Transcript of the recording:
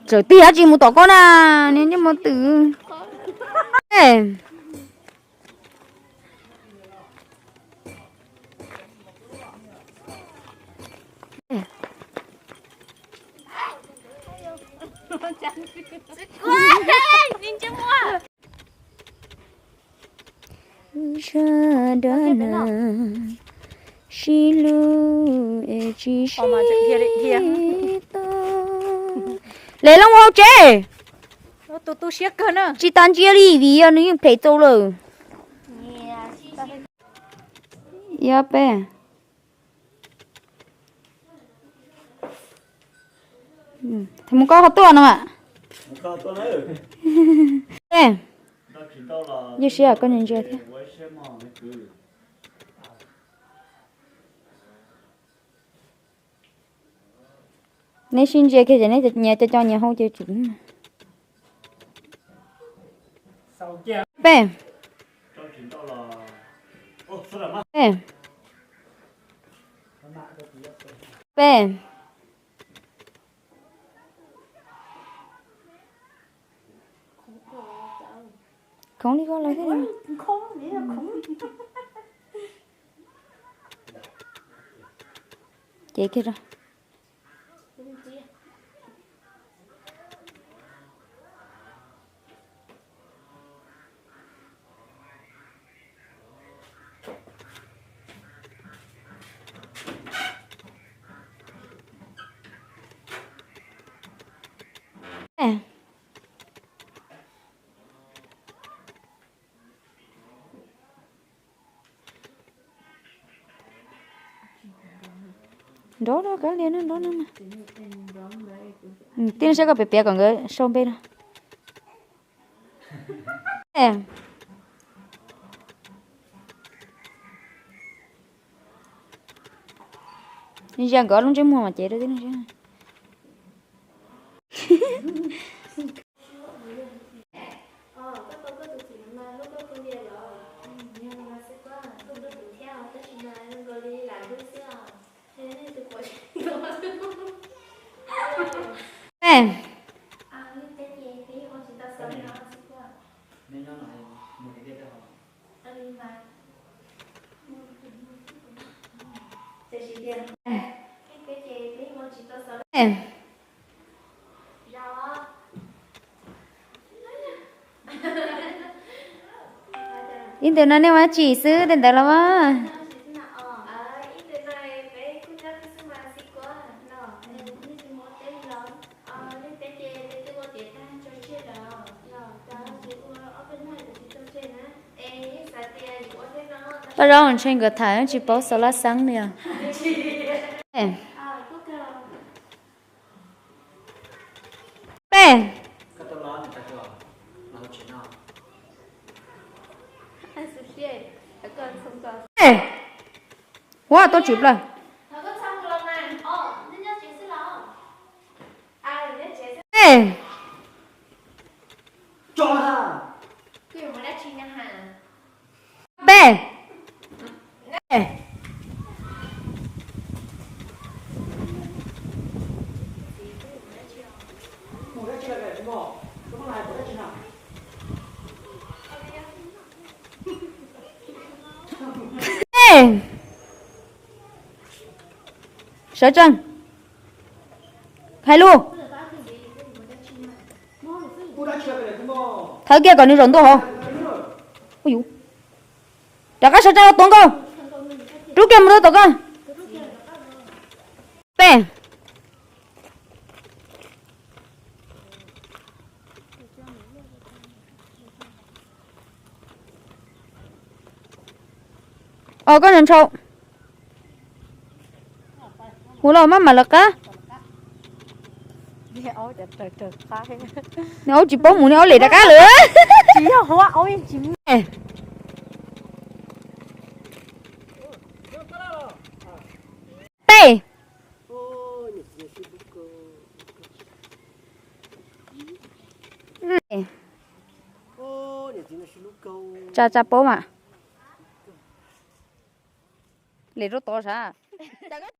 Txawm tiag tsis mus tom koj na, niag ntsej muag twm. Zaj dab neeg sib hlub es tsis sib tau. Lem loo hauv tsev. Tsis tas ntsia li vim yog nws yeej phem txaus lawm. Ib ob peb. Mus koj ho tuaj no mas. Ej, ywj siab koj ntsia thiab. Neb sib ntsia kiag ces neb nyias co co nyias hau ces tsis. Peb. Peb. Peb. Khoov li koj lawv thiab. Cev kiag rau. Nrov no kav liam no nrov no. Tib neeg saib koj piav piav kom nkawd sau npe no. Ntsia nkawd lub ntsej muag mas cev rau tib neeg saib. Peb. Peb. Ib ntu no nej ua dab tsi xwb tej ntawd los mas. Paj zaub ntshe nkawd tham tsis paub xaus laj xeeb li os. Peb. Peb. Ua tau tswm plaws. Peb. Peb. Peb. Sawv tsees. Hais lus. Thawb kiag kom nws zaum ntua hauv. Ui yuv. Rov qab sawv tsees los tuav nkaus. Rub kiag mus rau tom koj. Peb. Os koj ntshaus. Hu los maj mam lawv qab. Nws aub tsis paub mus, nws aub lem rov qab lawm. Peb. Tsa tsa paub mas. Lem rau tod sav.